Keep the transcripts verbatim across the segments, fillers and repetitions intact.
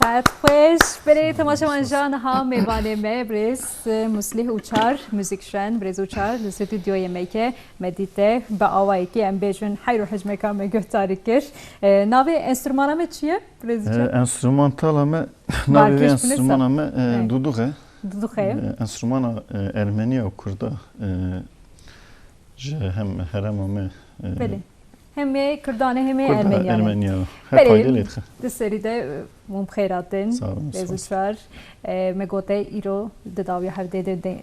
Saet xweş. Belê, temaşevan, niha mêvanê me birêz Muslih Uçar, muzîkşen, birêz Uçar li stûdyoyê me ye. Me dîte bi awayekî, em bêjin, heyr û hicmeka me guhdarî kir. E, navê enstrûmana me çi ye, birêz Uçar? E, enstrûmantala me, navê vê Balkêş, enstrûmana me, e, Evet. dudux e. Dudux e. E, enstrûmana, e, ermenî ya û kurda, e, ji hem herêma me, e, Belê. Hem ê Kurdan e, hem ê Kurd, Ermeniyan e. Ermeniya. Her Belê, payde lê dixe. Di serî de, e, hûn bi xêr hatin. Sağ olun, sağ olun. Rêz û çar. E, me gote îro di dawiya hevdê de, de,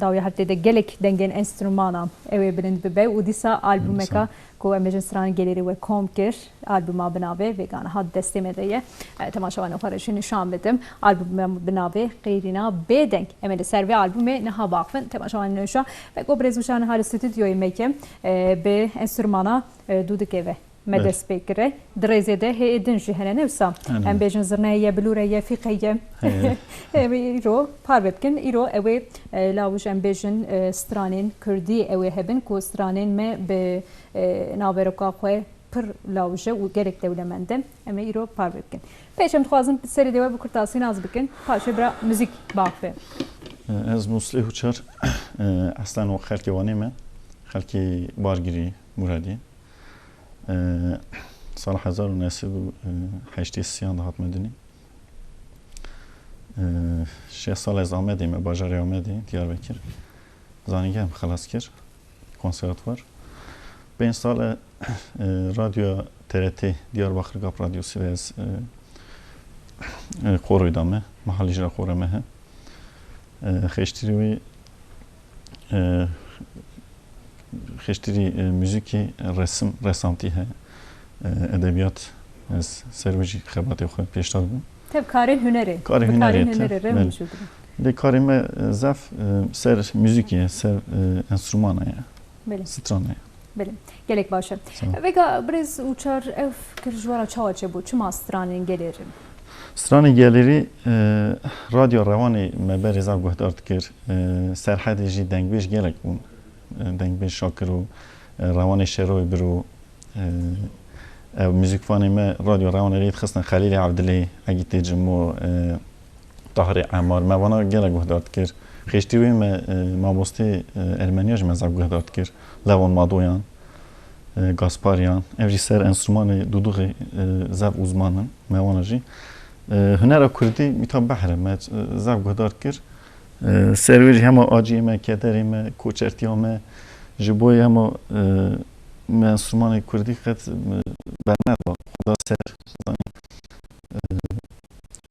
dawiya hevdê de gelek dengên enstrûmana ew ê bilind bibe û dîsa albûmeka Sağ olun. ku em bêjin Stranên Gelêrî we kom kir, albûma bi navê vêga niha destê me de ye. E, temaşevanên xwe re jî nîşan bidim. Albûma bi navê Qêrîna Bêdeng. Em ê li ser vê albûmê niha biaxivin. Temaşevanên hêja, me got birêz Uçar niha li stûdyoyê me ye, e, bi enstrûmana, e, dûdikê ve me Belê. dest pê kire. Di rêzê de hê din jî hene, ne wisa? Hene. Em bêjin zirne ye, bilûre ye, fîqe ye. Heye. Em ê îro parve bikin. Îro ew ê, e, lawij em bêjin, e, stranên kurdî ew ê hebin ku stranên me bi, e, navberoka xwe pir lawij e û gelek dewlemend e. Em ê îro parve bikin. Pêş em dixwazin serê de we bi kurtasî nas bikin. Paşê bira muzîk biaxive. E, ez Muslih Uçar, e, eslen wek xelkê Wanê me, xelkê Bargirî, Muradî. E, sala hezar û neh sed û heştê sêyan de hatime dinê. E, şeş sal ez Amedê me, bajarê Amedê, Diyarbekir. Zanîngeh em xilas kir, konservatuvar. Pênc sal e, e, radyoya T R T, Diyarbakır Gap Radyosu de ez, e, e, xoroyê de me, Mahalî Jira xora me he. E, xêştirî wî, e, xêştirî, e, muzîkî, resim, resantî he, e, edebiyat, ez ser wê jî xebatê xwe pêşda dibim. Tev karên hunerê. Karê Bi hunerê karên te, hunerê re belê. Mûşû dibin. Lê karê me, e, zaf, e, ser muzîkê ye, ser, e, enstrûmana ye. Belê. Strana ye. Belê. Gelek baş e. Sağ ol. Vêga birêz Uçar, ev fikir ji we re çawa çêbû? Çima stranên gelêrî? Stranên gelêrî, e, radyo Rewanê me berê zaf guhdar dikir. E, Serhedê jî dengbêj gelek bûn. E, dengbêj Şakir û, e, Rewanê Şeroyê Biro, e, ev muzîkvanê me radyo Rewanê lê dixistin, Xelîlê Evdilê, Egîtê Cimo, e, Tahirê Emar, me vana gelek guhdar dikir. Xêştî wê me, e, mamostê, e, Ermeniya jî me zaf guhdar dikir. Lewon Madoyan, e, Gasparyan, ev jî ser enstrûmanê dûdixê, e, zaf uzman in, me wana jî. E, hunera kurdî mîta behr e, me, e, zaf guhdar dikir. E, ser wê jî hema aciyê me, kederê me, koçertiya me, ji bo yê hema, e, me enstrûmanê kurdî qet, e, berneda xwe da ser, zanî. E,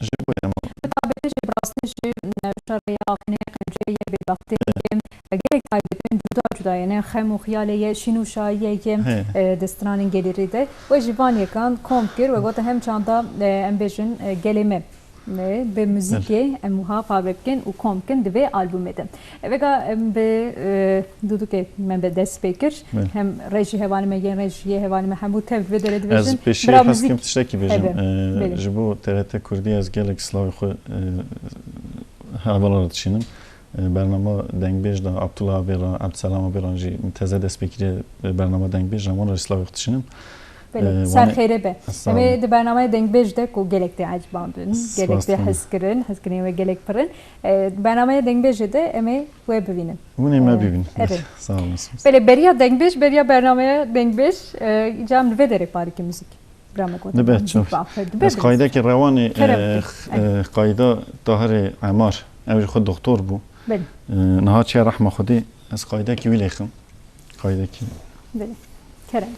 Ji bo yê hema. Bi taybetî jî bi rastî jî newşa rêya axinê qenceyê ye, bêbextê ye, gelek taybet in, cuda cuda ye, ne xem û xiyalê ye, şîn û şayiyê ye, He. e, di stranên gelêrî de. We jî van yekan kom kir, we gote hem çanda, e, em bêjin, e, gelê me, e, bi muzîkê Belê. em wiha parve bikin û kom bikin di vê albûmê de. Vêga em bi, e, dûdikê me bi dest pê kir. Belê. Hem rejî hevalê me yên rejiyê hevalê me hemû tev vê derê dibêjin. Ez pêşî Bira hez muzîk kim tiştekî bêjim. hebe. E, Belê. Ji bo T R T Kurdî ez gelek slavê xwe, e, hevala re dişînim. E, bernama Dengbêj de Abdullah Abêlan, Abdselam Abêlan jî min teze dest pê kiriye, e, bernama Dengbêj re, wan re slavê xwe dişînim. Belê, Ee, ser wane- xêrê be. Sağ Em ê olun. di bernameyê Dengbêj de ku gelek tê ecibandin, Spas gelek tê dikim. hezkirin, hezkirinê we gelek pir in. Ee, di bernameyê Dengbêjê de em ê we bivînin. Hûn ê me Ee, bivînin. evet. Sağ olun. Belê, beriya Dengbêj, beriya bernameya Dengbêj, ee, îca em li vê derê parîkê muzîk. Bira me gotin, Dibe, muzîk çok. baxwe, dibe Ez bilîz. qaydekî rewanê, Kerem ee, bikin. x-, ee, qayda Tahirê Emar, ew jî xwe doktor bû. Belê. Ee, niha çiye rehma Xwedê, ez qaydekî wî lêxim. Qaydekî. Belê. Kerem.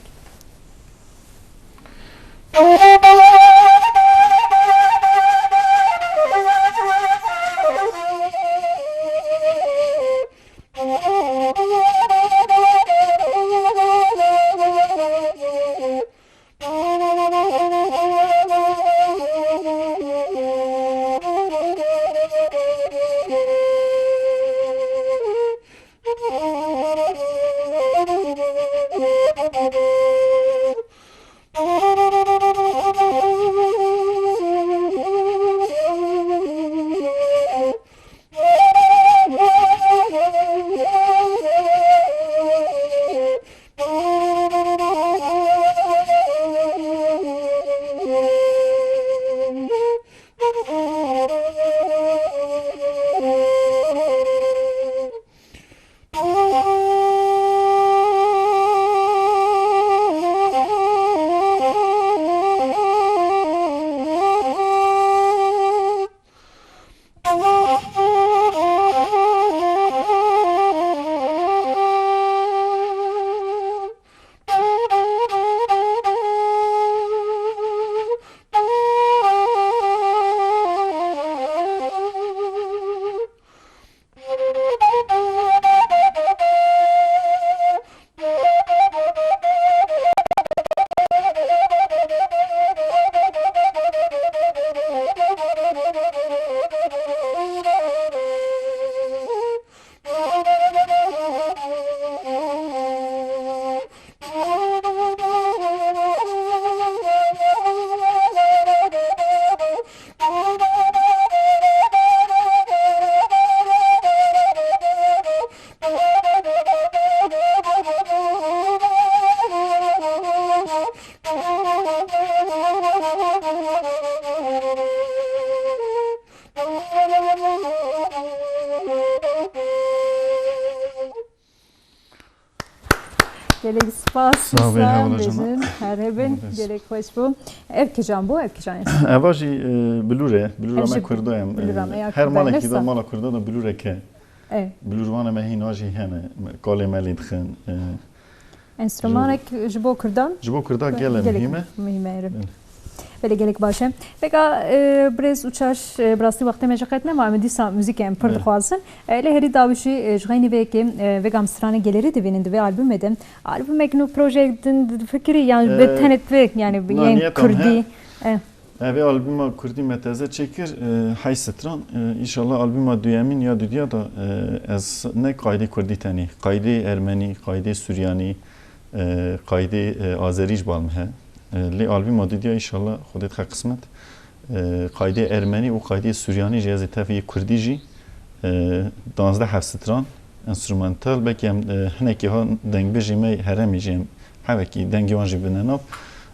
Gelek spas. Sağ ol, Hüsam, hevala canım. Bejin, her hebin, gelek hoş bû. Ev kijan bû, ev kijan? Eva jî, e, bilûr e, bilûra me Kurda em. Bilûra me ya Kurda. Her malekî de mala Kurda de bilûrek e. E. Bilûrvanê me hîna jî hene, kalê me lê dixin. E, Enstrümanek ji bo Kurdan? Ji bo Kurda gelek muhîm e. Muhîm e, evet. Evet. Belê gelek baş e. Vega, e, birêz Uçar, e, bi rastî wextê me ji qet nema, em dîsa muzîkê em pir dixwazin. E, lê herî dawî jî, e, ji xeynî vê yekê, e, vega em stranê gelerî dibînin di vê albûmê de. Albûmek nû projeyek din difikirî, yan bi tenê tu, yani bi yên kurdî? E. Ev ê albûma kurdî me teze çêkir, e, heyş stran. E, înşallah albûma duyemîn ya dudiya da, e, ez ne qaydê kurdî tenê, qaydê ermenî, qaydê suryanî, e, qaydê, e, azerî ji bal me he. E, lê albûma dudiya înşallah Xwedê dixwe qismet. E, qaydê ermenî û qaydê suryanî jî ez ê tev yê kurdî jî, e, danzdeh hevstran, enstrumental, belkî em, e, hinekî ha dengbêjê me herêmî jî em hevekî dengê wan jî bine nav.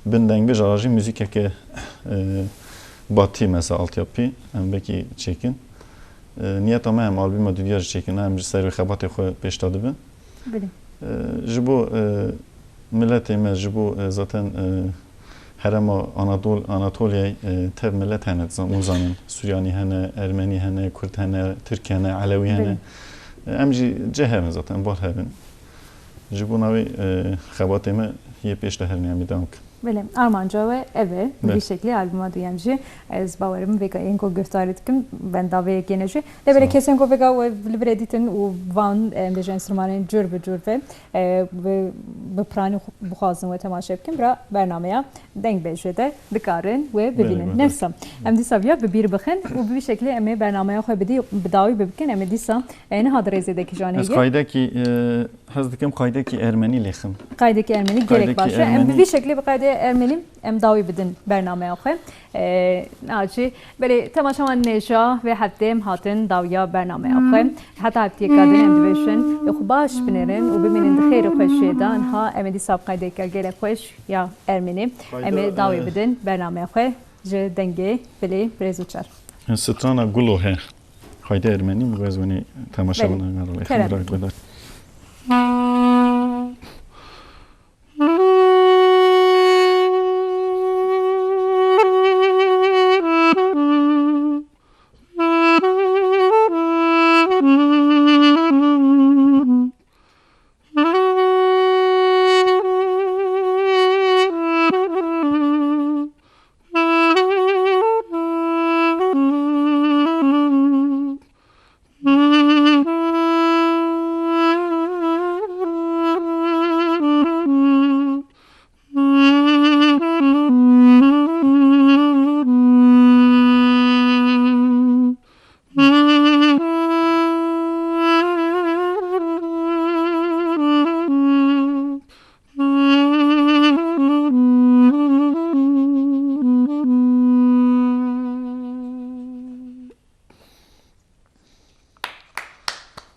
Bin dengbêja jî muzîkeke, e, batî mesela altyapî em belkî çêkin. E, niyeta me em albûma dudiya jî çêkin, em ji ser wê xebatê xwe pêş de dibin. Belê. E, ji bo, e, miletê me, ji bo, e, zaten, e, herêma Anadol-, Anatoliyayê, e, tev milet hene, zan-, hûn zanin. Suryanî hene, Ermenî hene, Kurd hene, Tirk hene, Elewî hene. Belê. E, em jî cih hebin zaten, bal hebin. Ji bo navê, e, xebatê me yê pêş de herin, em ê dewam bikin. Belê, armanca we ev e. Belê. Bi vî şeklî albûma duyem jî. Ez bawerim vêga yên ku guhdarî dikim, benda vê yekê ne jî. Lê belê kesên ku vêga we li vir e dîtin û van, em bêjin enstrûmanên cur bi cur ve, e, bi, bi piranî xwe bixwazin we temaşe bikin, bira bernameya Dengbêjê de dikarin we bibînin. Belê, belê. Nefsa. Em dîsa viya bi bîr bixin û bi vî şeklî em ê bernameya xwe bi dî-, bi dawî bibkin. Em ê dîsa, e, niha di rêzê de kijanê ye. Ez qaydekî, e, hez dikim qaydekî ermenî lêxim. Qaydekî ermenî gelek baş e. Em bi vî şeklî bi qaydê ermenî em dawî bidin bernameya xwe. E, naçî, belê, temaşevan nêja vê heftê em hatin dawiya bernameya xwe. Heta heftiyeka din em dibêjin, lê xwe baş binêrin û bimînin di xêr û xweşiyê de. Niha em ê dîsa bi qaydeke gelek xweş ya ermenî em ê dawî bidin bernameya xwe ji dengê bilê birêz Uçar. Strana Gulo he. Qaydê ermenî, min ez wenî temaşevan. Belê. Kerem.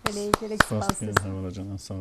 Belê, gelek spas. Spas dikim, hevala canan, sağ ol.